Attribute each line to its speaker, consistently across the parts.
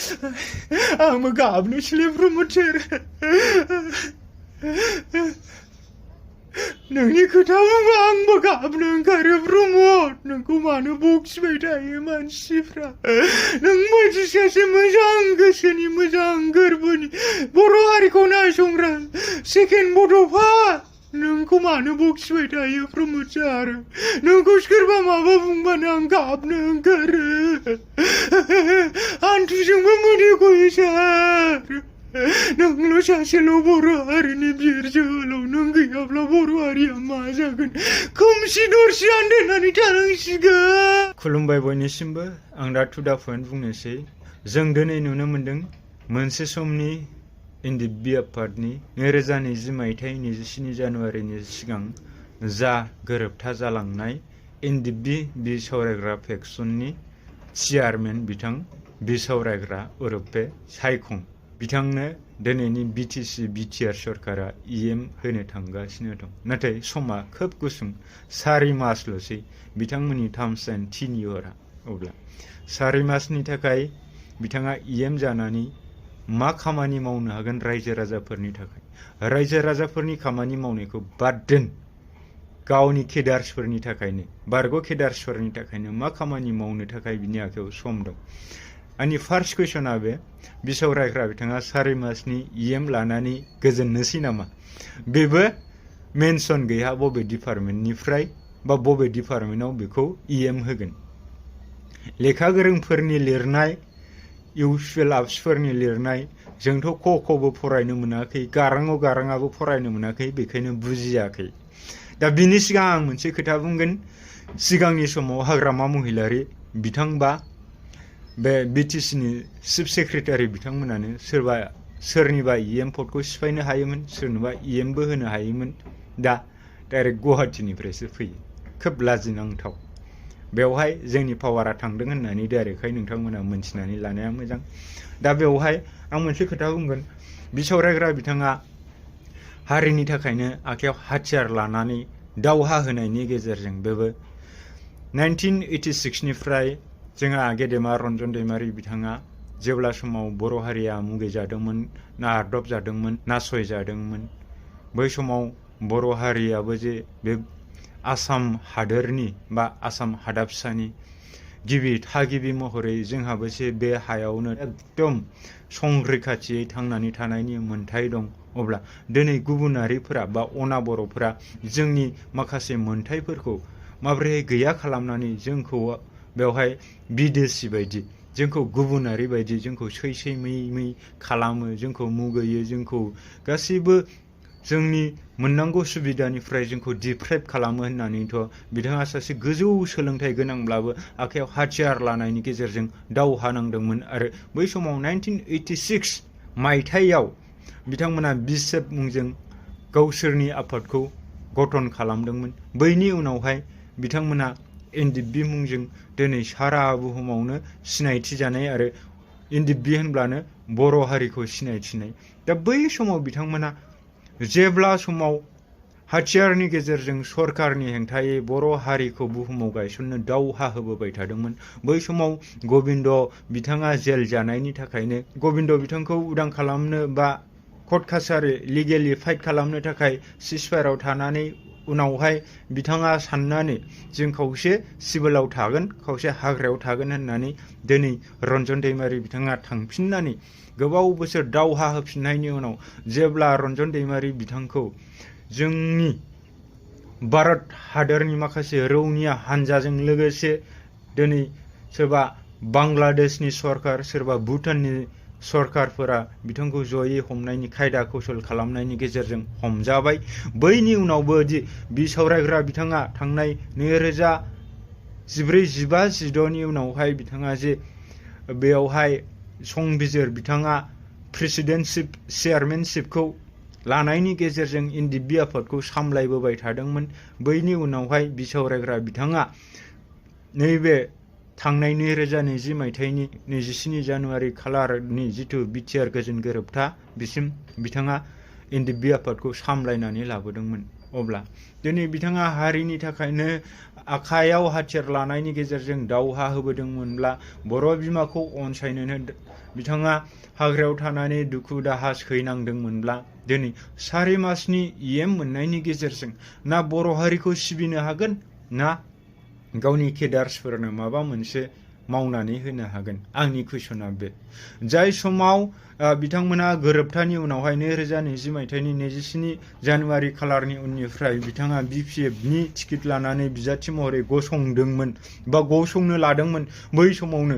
Speaker 1: आंबो गाबनोसैलै प्रमद नोंनि खोथा बुंबा आंबो गाबनो ओंखारो प्रमद। नोंखौ मानो बखिबाय थायो मानसिफ्रा? नों बायदि सासे मोजां गोसोनि, मोजां गोरबोनि, बर' हारिखौ नायसंग्रा सेकेन्ड बड'फा नोंखौ मानो बखिबाय थायो प्रमद सार? नोंखौ सोरबा माबा बुंबानो आं गाबनो ओंखारो। हान्थुजोंबो मोदै गयो सार। नोंल' सासेल' बर' हारिनि बिर जोहोलाव। नों गैयाब्ला बर' हारिया मा जागोन? खोमसि दरसि आन्दायनानै थानांसिगोन। खुलुमबाय बयनिसिमबो। आं दा टु दा पइन्ट बुंनोसै। जों दिनै नुनो मोन्दों मोनसे समनि एनडिएफबि आफादनि 2020 मायथाइ 27 जानुवारिनि सिगां जा गोरोबथा जालांनाय एनडिएफबि बिसावरायग्रा फेक्सननि चेयारमेन बिथां बिसावरायग्रा उरुफे सायखं बिथांनो दिनैनि बिटिसि बिटिआर सरकारा इएम होनो थांगासिनो दं। नाथाय समा खोब गुसुं, 4 मासल'सै बिथांमोननि टार्म्स एन्ड टेन्युअरआ। अब्ला 4 मासनि थाखाय बिथाङा इएम जानानै मा खामानि मावनो हागोन रायजो राजाफोरनि थाखाय? रायजो राजाफोरनि खामानि मावनायखौ बाद दोन, गावनि केडार्सफोरनि थाखायनो, बारग' केडार्सफोरनि थाखायनो मा खामानि मावनो थाखाय बिनि आखायाव सम दं? आंनि फार्स्ट कुइसना बे, बिसावरायग्रा बिथाङा 4 मासनि इएम लानानै गोजोननोसै नामा? बेबो मेनसन गैया बबे डिपार्टमेन्टनिफ्राय बा बबे डिपार्टमेन्टआव बेखौ इएम होगोन। लेखा गोरोंफोरनि लिरनाय, इउसुएल आप्सफोरनि लिरनाय, जोंथ' ख'बो फरायनो मोनाखै, गाराङाबो फरायनो मोनाखै, बेखायनो बुजियाखै। दा बिनि सिगां आं मोनसे खोथा बुंगोन। सिगांनि समाव हाग्रामा महिलारि बिथांबा बे बिटिसिनि चिफ सेक्रेटारि बिथांमोनानो सोरनिबा इएम पदखौ सिफायनो हायोमोन, सोरनोबा इएमबो होनो हायोमोन। दा डाइरेक्ट गुवाहाटिनिफ्रायसो फैयो। खोब लाजिनांथाव। बेवहाय जोंनि पावारा थांदों होननानै डाइरेक्टहाय नोंथांमोना मोनथिनानै लानाया मोजां। दा बेवहाय आं मोनसे खोथा बुंगोन। बिसावरायग्रा बिथाङा हारिनि थाखायनो आखायाव हाथियार लानानै दावहा होनायनि गेजेरजों बेबो 1986 निफ्राय जोंहा गेदेमा रन्जन दैमारि बिथाङा जेब्ला समाव बर' हारिया मुगैजादोंमोन, नारदबजादोंमोन, नासयजादोंमोन, बै समाव बर' हारियाबो जे बे आसाम हादोरनि बा आसाम हादाबसानि गिबि थागिबि महरै जोंहाबो जे बे हायावनो एकदम संरैखाथियै थांनानै थानायनि मोन्थाय दं। अब्ला दिनै गुबुनारिफोरा बा अना बर'फोरा जोंनि माखासे मोन्थायफोरखौ माबोरै गैया खालामनानै जोंखौ बेवहाय बिदेसि बायदि, जोंखौ गुबुनारि बायदि जोंखौ सै मै खालामो, जोंखौ मुगैयो, जोंखौ गासैबो जोंनि मोननांगौ सुबिदानिफ्राय जोंखौ डिप्राइभ खालामो होननानैथ' बिथाङा सासे गोजौ सोलोंथाइ गोनांब्लाबो आखायाव हाथियार लानायनि गेजेरजों दावहा नांदोंमोन। आरो बै समाव 1986 मायथाइयाव बिथांमोना बिसेफ मुंजों गावसोरनि आफादखौ गठन खालामदोंमोन। बैनि उनावहाय बिथांमोना एनडिएफबि मुंजों दिनै सारा बुहुमावनो सिनायथि जानाय आरो एनडिएफबि होनब्लानो बर' हारिखौ सिनायथिनाय। दा बै समाव बिथांमोना जेब्ला समाव हाथियारनि गेजेरजों सरकारनि हेंथायै बर' हारिखौ बुहुमाव गायसननो दावहा होबोबाय थादोंमोन, बै समाव गबिन्द बिथाङा जेल जानायनि थाखायनो गबिन्द बिथांखौ उदां खालामनो बा कर्ट कासारि लिगेलि फाइट खालामनो थाखाय सिजफायाराव थानानै उनावहाय बिथाङा साननानै जों खावसे सिभिलाव थागोन, खावसे हाग्रायाव थागोन होननानै दिनै रन्जन दैमारि बिथाङा थांफिननानै गोबाव बोसोर दावहा होफिननायनि उनाव जेब्ला रन्जन दैमारि बिथांखौ जोंनि भारत हादरनि माखासे रौनिया हानजाजों लोगोसे दिनै सोरबा बांलादेशनि सरकार, सोरबा भुटाननि सरकारफोरा बिथांखौ जयै हमनायनि खायदा कौशल खालामनायनि गेजेरजों हमजाबाय। बैनि उनावबो दि बिसावरायग्रा बिथाङा थांनाय 2014-15-16नि उनावहाय बिथाङा जे बेयावहाय संबिजिर बिथाङा प्रेसिडेन्टशिप चेयारमेनशिपखौ लानायनि गेजेरजों एनडिएफबि आफादखौ सामलायबोबाय थादोंमोन। बैनि उनावहाय बिसावरायग्रा बिथाङा नैबे थांनाय 2020 मायथाइनि 27 जानुवारि खालारनि जिथु बिटिआर गोजोन गोरोबथा बिसिम बिथाङा एनडिएफबि आफादखौ सामलायनानै लाबोदोंमोन। अब्ला दिनै बिथाङा हारिनि थाखायनो आखायाव हाथियार लानायनि गेजेरजों दावहा होबोदोंमोनब्ला बर' बिमाखौ अनसायनोनो बिथाङा हाग्रायाव थानानै दुखु दाहा सैनांदोंमोनब्ला दिनै 4 मासनि EM मोननायनि गेजेरजों ना बर' हारिखौ सिबिनो हागोन ना गावनि केडार्सफोरनो माबा मोनसे मावनानै होनो हागोन। आंनि कुइसना बे जाय समाव बिथांमोना गोरोबथानि उनावहाय 2020 मायथाइनि 27 जानुवारि खालारनि उननिफ्राय बिथाङा BPFनि टिकेट लानानै बिजाथि महरै गसंदोंमोन बा गसंनो लादोंमोन। बै समावनो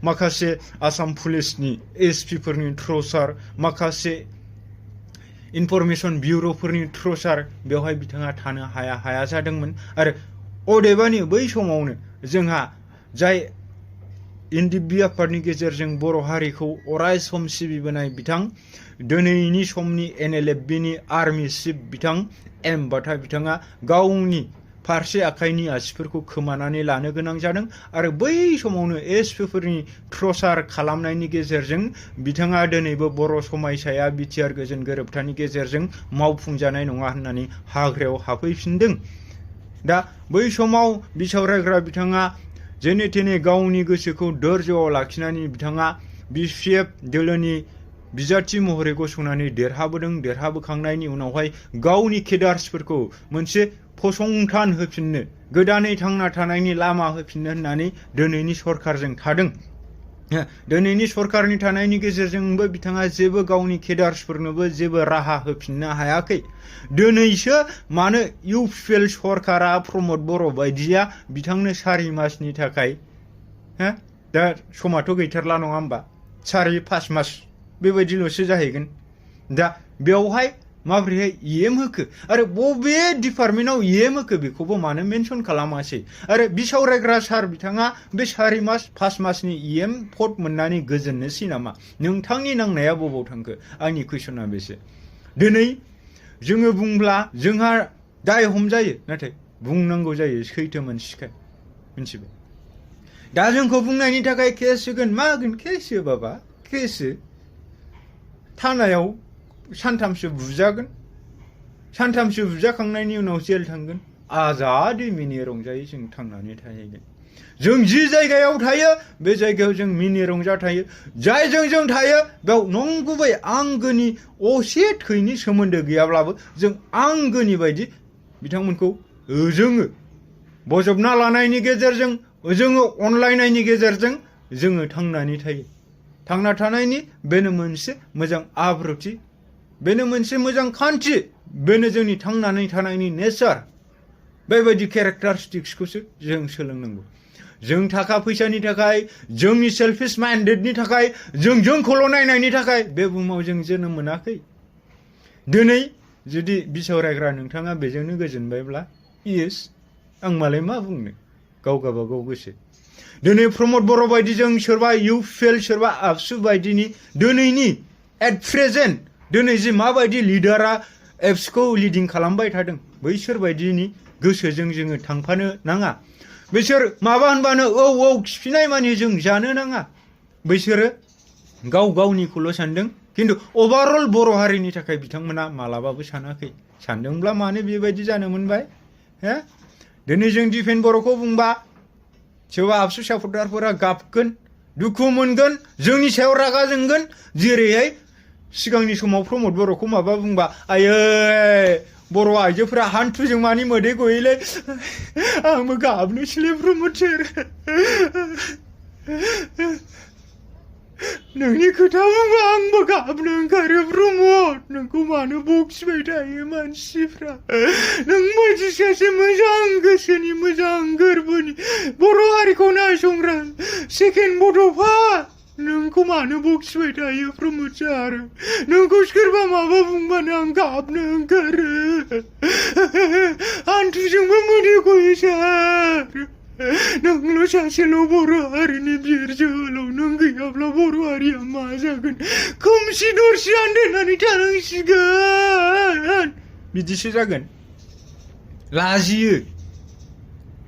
Speaker 1: माखासे आसाम पुलिसनि SPफोरनि थ्रसार माखासे इनफरमेशन बिउर'फोरनि थ्रसार बेवहाय बिथाङा थानो हाया जादोंमोन। आरो अदेबानि बै समावनो जोंहा जाय NDP आफादनि गेजेरजों बर' हारिखौ अराय सम सिबिबोनाय बिथां दिनैनि समनि NLFBनि आर्मि चिफ बिथां M बाथा बिथाङा गावनि फारसे आखाइनि आसिफोरखौ खोमानानै लानो गोनां जादों। आरो बै समावनो SPफोरनि थ्रसार खालामनायनि गेजेरजों बिथाङा दिनैबो बर' समायसाया बिटिआर गोजोन गोरोबथानि गेजेरजों मावफुंजानाय नङा होननानै हाग्रायाव हाबफैफिनदों। दा बै समाव बिसावरायग्रा बिथाङा जेने थेने गावनि गोसोखौ दोरजोआव लाखिनानै बिथाङा BPF दोलोनि बिजाथि महरै गसंनानै देरहाबोदों। देरहाबोखांनायनि उनावहाय गावनि केडार्सफोरखौ मोनसे फसंथान होफिननो गोदानै थांना थानायनि लामा होफिननो होननानै दिनैनि सरकारजों थादों। दिनैनि सरकारनि थानायनि गेजेरजोंबो बिथाङा जेबो गावनि केडार्सफोरनोबो जेबो राहा होफिननो हायाखै। दिनैसो मानो UPL सरकारा प्रमद बर' बायदिया बिथांनो 4 मासनि थाखाय दा समाथ' गैथारला नङा होमबा 4-5 मास बेबायदिल'सो जाहैगोन। दा बेवहाय माबोरैहाय EM होखो आरो बबे डिपार्टमेन्टआव EM होखो बेखौबो मानो मेनसन खालामासै। आरो बिसावरायग्रा सार बिथाङा बे 4 मास 5 मासनि EM पद मोननानै गोजोननोसै नामा? नोंथांनि नांनाया बबाव थांखो? आंनि कुइसना बेसो। दिनै जोङो बुंब्ला जोंहा दाय हमजायो, नाथाय बुंनांगौ जायो सैथो मोनसिखाय। मिथिबाय? दा जोंखौ बुंनायनि थाखाय केस होगोन मा होगोन? केस हो बाबा, केस हो। थानायाव सानथामसो बुजागोन, सानथामसो बुजाखांनायनि उनाव जेल थांगोन। आजादि मिनि रंजायै जों थांनानै थाहैगोन। जों जि जायगायाव थायो बे जायगायाव जों मिनि रंजा थायो। जायजों जों थायो बेयाव नंगुबै आंगोनि असे थैनि सोमोन्दो गैयाब्लाबो जों आंगोनि बायदि बिथांमोनखौ जोङो बजबना लानायनि गेजेरजों जोङो अनलायनायनि गेजेरजों जोङो थांनानै थायो। थांना थानायनि बेनो मोनसे मोजां आब्रुथि, बेनो मोनसे मोजां खान्थि, बेनो जोंनि थांनानै थानायनि नेचार। बेबायदि केरेक्टारिस्टिक्सखौसो जों सोलोंनांगौ। जों थाखा फैसानि थाखाय, जोंनि सेल्फिश माइन्डेडनि थाखाय, जोंखौल' नायनायनि थाखाय बे बुहुमाव जों जोनोम मोनाखै। दिनै जुदि बिसावरायग्रा नोंथाङा बेजोंनो गोजोनबायब्ला इयेस, आं मालाय मा बुंनो, गाव गावबागाव गोसो। दिनै प्रमद बर' बायदिजों सोरबा UPL सोरबा आबसु बायदिनि दिनैनि एट प्रेजेन्ट दिनै जि माबायदि लिडारा एप्सखौ लिडिं खालामबाय थादों बैसोर बायदिनि गोसोजों जोङो थांफानो नाङा। बिसोर माबा होनबानो औ खिफिनाय मानि जों जानो नाङा। बैसोरो गाव गावनिखौल' सानदों, खिन्थु अभारअल बर' हारिनि थाखाय बिथांमोना मालाबाबो सानाखै। सानदोंब्ला मानो बेबायदि जानो मोनबाय? दिनै जों दिफेन बर'खौ बुंबा सोरबा आबसु सापर्टारफोरा गाबगोन, दुखु मोनगोन, जोंनि सायाव रागा जोंगोन। जेरैहाय सिगांनि समाव प्रमद बर'खौ माबा बुंबा आयै बर' आइजोफोरा हान्थुजों मानि मोदै गयोलै, आंबो गाबनोसैलै प्रमद सार। नोंनि खोथा बुंबा आंबो गाबनो ओंखारो प्रमद। नोंखौ मानो बखिबाय थायो मानसिफ्रा? नों बायदि सासे मोजां गोसोनि, मोजां गोरबोनि बर' हारिखौ नायसंग्रा सेकेन्ड बड'फा नोंखौ मानो बखिबाय थायो प्रमद सार? नोंखौ सोरबा माबा बुंबानो आं गाबनो ओंखारो, हान्थुजोंबो मोदै गयो सार। नोंल' सासेल' बर' हारिनि बिर जोहोलाव, नों गैयाब्ला बर' हारिया मा जागोन? खोमसि दरसि आन्दायनानै थानांसिगोन। बिदिसो जागोन।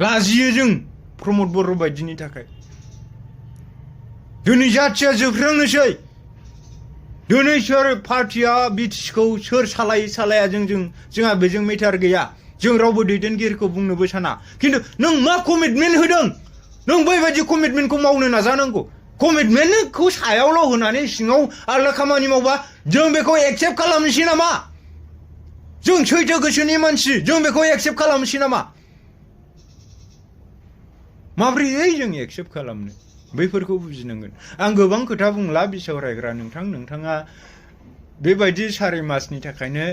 Speaker 1: लाजियो जों प्रमद बर' बायदिनि थाखाय। दिनै जाथिया जोबस्रांनोसै। दिनै सोर पार्टिया बिटिसिखौ सोर सालाया जोंहा बेजों मेटार गैया। जों रावबो दैदेनगिरिखौ बुंनोबो साना। खिन्थु नों मा कमिटमेन्ट होदों? नों बैबायदि कमिटमेन्टखौ मावनो नाजानांगौ। कमिटमेन्टखौ सायावल' होनानै सिङाव आलदा खामानि मावबा जों बेखौ एक्सेप्ट खालामनोसै नामा? जों सैथो गोसोनि मानसि जों बेखौ एक्सेप्ट खालामनोसै नामा? माब्रैयै जों एक्सेप्ट खालामनो बैफोरखौ बुजिनांगोन। आं गोबां खोथा बुंला बिसावरायग्रा नोंथाङा बेबायदि 4 मासनि थाखायनो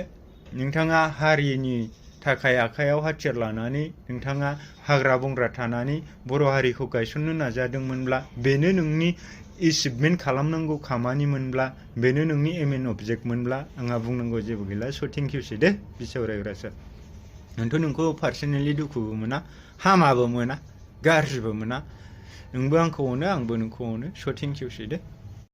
Speaker 1: नोंथाङा हारिनि थाखाय आखायाव हाथियार लानानै नोंथाङा हाग्रा बंग्रा थानानै बर' हारिखौ गायसननो नाजादोंमोनब्ला बेनो नोंनि एचिभमेन्ट खालामनांगौ खामानिमोनब्ला बेनो नोंनि एम एन अबजेक्टमोनब्ला आंहा बुंनांगौ जेबो गैला। स' थेंकिउसै दे बिसावरायग्रा सार। आंथ' नोंखौ पार्सनेलि दुखुबो मोना हामाबो मोना गाज्रिबो मोना। नोंबो आंखौ अनो आंबो नोंखौ अनो। स' थेंकिउसै दे।